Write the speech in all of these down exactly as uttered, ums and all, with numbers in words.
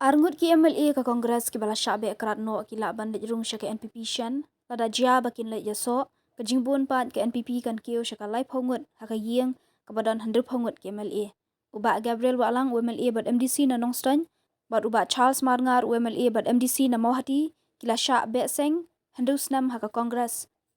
Arngut ki M L A ka Congress kiba la shah beh krad noh ki lah ban leit rung sha ka N P P shen, lada jia ba kin leit ïasoh, ka jingbun pat ka N P P kan kiew sha ka laiphew ngut ha ka ïing kaba don hynriewphew ngut ki M L A. U Bah Gabriel Wahlang, u M L A bad M D C na Nongstoiñ, bad u Bah Charles Marngar, u M L A bad M D C na Mawhati, ki la shah beh seng hynriew snem ha ka Congress.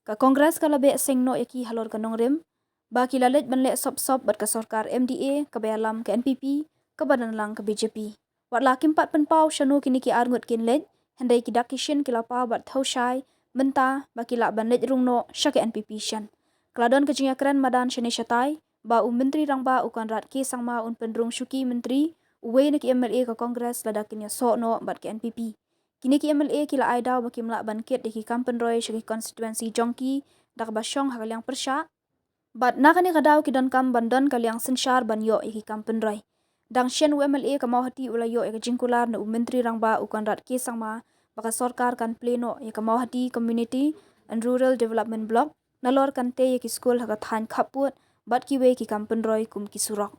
Ka Congress ka la beh seng noh ïa ki halor ka nongrim ba ki la leit ban leh sop sop bad ka sorkar M D A kaba ïalam ka N P P, kaba don lang ka B J P. Wat la kim pat pynpaw shano kine ki arngut kin leit, hynrei ki dak ki shin ki la paw bad thew shai mynta ba ki lah ban leit rung noh sha ka N P P shen. Ka la don ka jingïakren madan shane shatai ba u Myntri Rangbah u Conrad K Sangma un pynrung shuki myntri uwei na ki M L A ka Congress lada kin ïasoh noh bad ka N P P. Kine ki M L A ki la ai daw ba kim lah ban kit ïa ki kam pynroi sha ki constituency jong ki da kaba shong ha ka liang pyrshah, bad na kane ka daw ki donkam ban don ka liang synshar ban ïoh ïa ki kam pynroi. Dang shen, u M L A ka Mawhati u la ïoh ïa ka jingkular na u Myntri Rangbah u Conrad K Sangma ba ka sorkar kan plie noh ïa ka Mawhati Community and Rural Development Block, nalor kan tei ïa ki skul ha ka thaiñ khappud bad kiwei ki kam pynroi kum ki surok.